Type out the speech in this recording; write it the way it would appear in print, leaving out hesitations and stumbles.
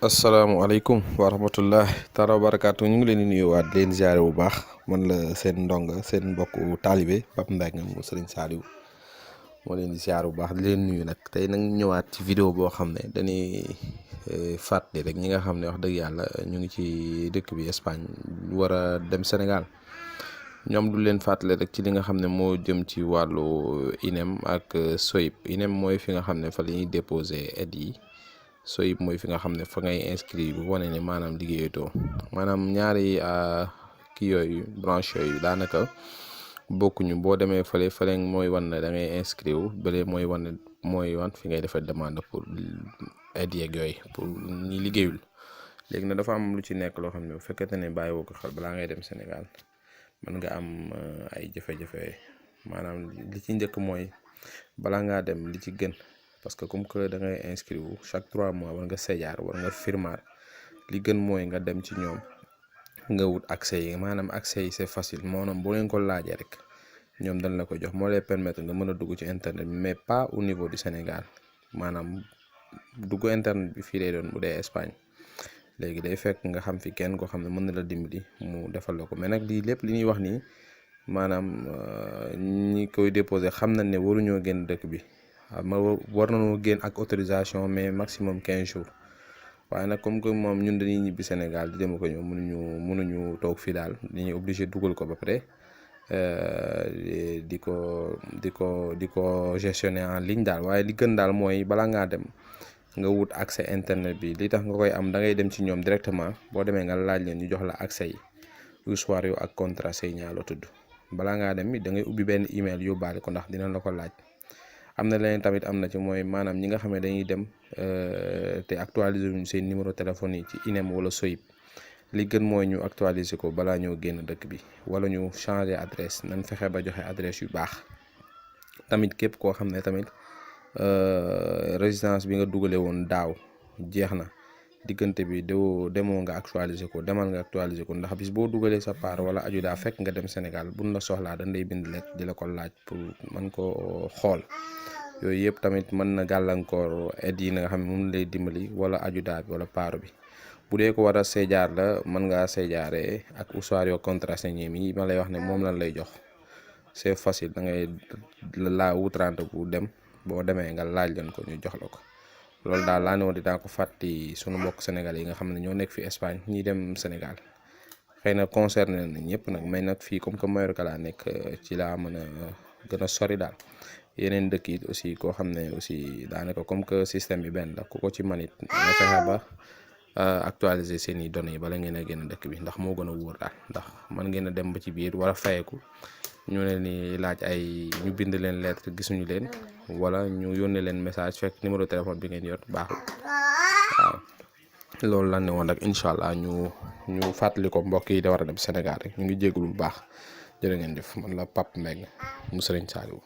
asalaamaaleykum wa rahmatullah taala wa barakaatu ñu ngi leen di nuyuwaat leen ziare bu baax man la seen ndonga seen mbokku taalibe Pape Mbengue mu Serigne Saliou moo leen di ziare bu baax di leen nuyu nag tey nag ñëwaat ci vidéo boo xam ne dañuy fàttali rek ñi nga xam ne wax dëgg yàlla ñu ngi ci dëkk bi Espagne war a dem Sénégal ñoom du leen fàttali rek ci li nga xam ne moo jëm ci wàllu INEM ak SOIP INEM mooy fi nga xam ne fa la ñuy déposé aide yi. SOIP mooy fi nga xam ne fa ngay inscrire bu wane ne maanaam liggéeyatoo maanaam ñaari kii yooyu branche yooyu daanaka bokkuñu boo demee fële mooy wan ne da ngay inscrire wu bële mooy wan fi ngay defee demande pour aide yeeg yooyu pour ñi liggéeyul léegi nag dafa am lu ci nekk loo xam ne bu fekkente ne bàyyi woo ko xel balaa ngay dem Sénégal mën nga am ay jafe-jafe maanaam li ci njëkk mooy balaa ngaa dem li ci gën. parce que comme que da ngay inscrire wu chaque 3 mois war nga séjaar war nga firmaat li gën mooy nga dem ci ñoom nga wut accès yi maanaam accès yi c'est facile maanaam boo leen ko laajee rek ñoom dañ la ko jox moo lay permettre nga mën a dugg ci internet bi mais pas au niveau du Sénégal maanaam dugg internet bi fii lay doon bu dee Espagne léegi day fekk nga xam fi kenn koo xam ne mën na la dimbali mu defal la ko mais nag lii lépp li ñuy wax nii maanaam ñi koy déposé xam nañ ne waruñoo génn dëkk bi. ma war nañoo génn ak autorisation mais maximum 15 jours waaye nag comme que moom ñun dañuy ñibbi Sénégal di dem ko ñëw mënuñu toog fii daal dañuy obligé dugal ko ba pare di ko gestionner en ligne daal waaye li gën daal mooy bala ngaa dem nga wut accès internet bi li tax nga koy am da ngay dem ci ñoom directement boo demee nga laaj leen ñu jox la accès yi usuwaar ak contrasenya la tudd bala ngaa dem da ngay ubbi benn email yóbbaale ko ndax dina la ko laaj. am na leneen tamit am na ci mooy maanaam ñi nga xam ne dañuy dem te actualiser wuñ seen numéro téléphone yi ci INEM wala SOIP li gën mooy ñu actualiser ko balaa ñoo génn dëkk bi wala ñu changer adresse nañ fexe ba joxe adresse yu baax tamit képp koo xam ne tamit résidence bi nga dugale woon daaw jeex na diggante bi demoo nga actualiser ko demal nga actualiser ko ndax bis boo dugalee sa part wala aju daa fekk nga dem Sénégal buñ la soxlaa dañ lay bind lettre di la ko laaj pour mën ko xool yooyu yëpp tamit mën na gàllankoor aide yi nga xam ne moom lay dimbali wala aju daa bi wala paaro bi bu dee ko war a seejaar la mën ngaa seejaaree ak usuwaar contrasenya yi ma lay wax ne moom lañ lay jox c'est facile da ngay la wutrante bu dem boo demee nga laaj leen ko ñu jox la ko. loolu daal laa ne woon dinaa ko fàtti sunu mbokk Sénégal yi nga xam ne ñoo nekk fi Espagne ñi dem Sénégal xëy na concerné na ñëpp nag mais nag fii comme que Mallorca laa nekk ci laa mën a gën a sori daal yeneen dëkk yi aussi koo xam ne aussi daanaka comme que système bi benn la ku ko ci manit nga fexe ba actualiser seen i données yi bala ngeen a génn dëkk bi ndax moo gën a wóor daal ndax man ngeen a dem ba ci biir war a fayeku ñu leen ni laaj ñu bind leen lettre gisuñu leen wala ñu yónnee leen message fekk numéro téléphone bi ngeen yor baaxul waaw loolu la ne woon rek incha allah ñu fàttali ko mbokk yi da war a dem Sénégal rek ñu ngi jégalu bu baax jërë ngeen jëf man la Pape Mbengue mu Serigne Saliou